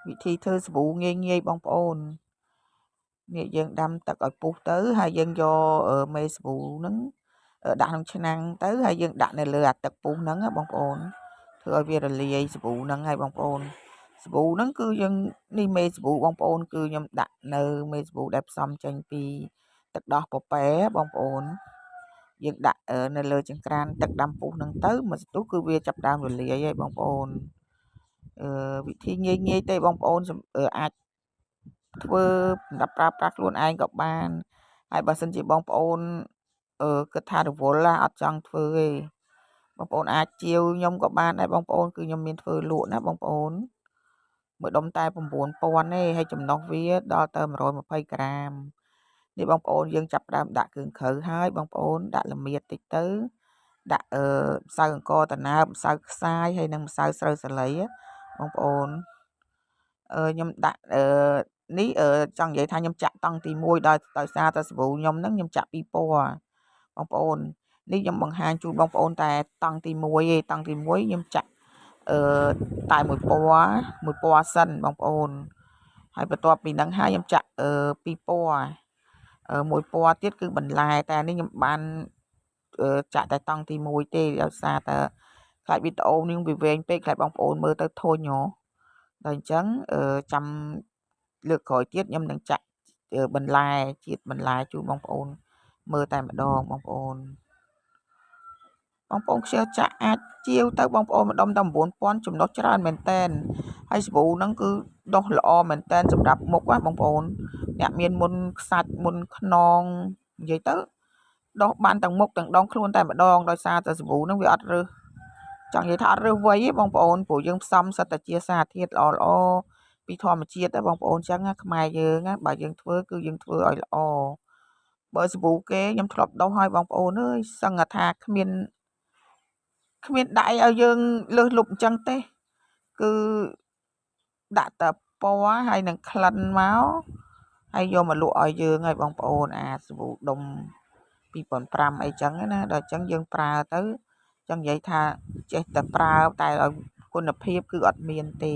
វិធីធ្វើសាប៊ូងាយងាយបងប្អូននេះយើងដាំទឹកឲ្យពុះទៅហើយយើងយកមេសាប៊ូហ្នឹងដាក់ក្នុងឆ្នាំងទៅហើយយើងដាក់នៅលើអាទឹកពុះហ្នឹងបងប្អូនធ្វើឲ្យវារលាយសាប៊ូហ្នឹងហើយបងប្អូនសាប៊ូហ្នឹងគឺយើងនេះមេសាប៊ូបងប្អូនគឺខ្ញុំដាក់នៅមេសាប៊ូដែលផ្សំចេញពីទឹកដោះពពែបងប្អូនយើងដាក់នៅលើចង្ក្រានទឹកដាំពុះហ្នឹងទៅមួយសន្ទុះគឺវាចាប់ដើមរលាយហើយបងប្អូនវិធីងាយងាយទេបងប្អូនអាចធ្វើសម្រាប់ប្រើប្រាស់ខ្លួនឯងក៏បានហើយបើសិនជាបងប្អូនគិតថារវល់អត់ចង់ធ្វើទេបងប្អូនអាចជាវខ្ញុំក៏បានដែរបងប្អូនគឺខ្ញុំមានធ្វើលក់ណាបងប្អូនមួយដុំតែ9000ទេហើយចំណុះវាដល់ទៅ120ក្រាមនេះបងប្អូនយើងចាប់ផ្ដើមដាក់គ្រឿងក្រៅហើយបងប្អូនដាក់ល្មៀតតិចទៅដាក់ម្សៅអង្ករដំណើបម្សៅខ្សាយហើយនិងម្សៅស្រូវសាលីបងប្អូនខ្ញុំដាក់នេះចង់និយាយថាខ្ញុំចាក់តង់ទី1ដោយសារតែសាប៊ូខ្ញុំហ្នឹងខ្ញុំចាក់ពីរពណ៌បងប្អូននេះខ្ញុំបង្ហាញជូនបងប្អូនតែតង់ទី1ទេតង់ទី1ខ្ញុំចាក់តែមួយពណ៌មួយពណ៌សិនបងប្អូនហើយបន្ទាប់ពីហ្នឹងហើយខ្ញុំចាក់ពីរពណ៌មួយពណ៌ទៀតគឺបន្លែតែនេះខ្ញុំបានចាក់តែតង់ទី1ទេដោយសារតែខ្លាចវីដេអូនេះវាវែងពេកខ្លាចបងប្អូនមើលទៅធុញហ៎ដល់អញ្ចឹងចាំលើកក្រោយទៀតខ្ញុំនឹងចាក់បន្លែជាតិបន្លែជូនបងប្អូនមើលតែម្ដងបងប្អូនបងប្អូនខ្ជិលចាក់អាចជាវទៅបងប្អូនម្ដុំតែ9000ចំណុះច្រើនមែនតែនហើយសាប៊ូហ្នឹងគឺដុះល្អមែនតែនសម្រាប់មុខណាបងប្អូនអ្នកមានមុនខ្សាច់មុនខ្នងនិយាយទៅដុះបានទាំងមុខទាំងដងខ្លួនតែម្ដងដោយសារតែសាប៊ូហ្នឹងវាអត់រើសចង់និយាយថាអត់រើសវ័យទេបងប្អូនព្រោះយើងផ្សំសិតតែជាសារធាតុល្អល្អពីធម្មជាតិបងប្អូនចឹងខ្មែរយើងណាបើយើងធ្វើគឺយើងធ្វើឲ្យល្អបើសាប៊ូគេខ្ញុំធ្លាប់ដុសឲ្យបងប្អូនអើយសឹងថាគ្មានដាក់អីឲ្យយើងលើសលុបអញ្ចឹងទេគឺដាក់តែពណ៌ហើយនឹងក្លិនមកហើយយកមកលក់ឲ្យយើងហើយបងប្អូនអាសាប៊ូដុំ2500អីចឹងណាដល់អញ្ចឹងយើងប្រើទៅចង់និយាយថាចេះតែប្រើតែឲ្យគុណភាពគឺអត់មានទេ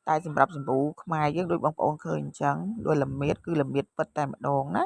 តែសម្រាប់សាប៊ូខ្មែរយើងដូចបងប្អូនឃើញអញ្ចឹងដោយល្មៀតគឺល្មៀតពិតតែម្ដងណា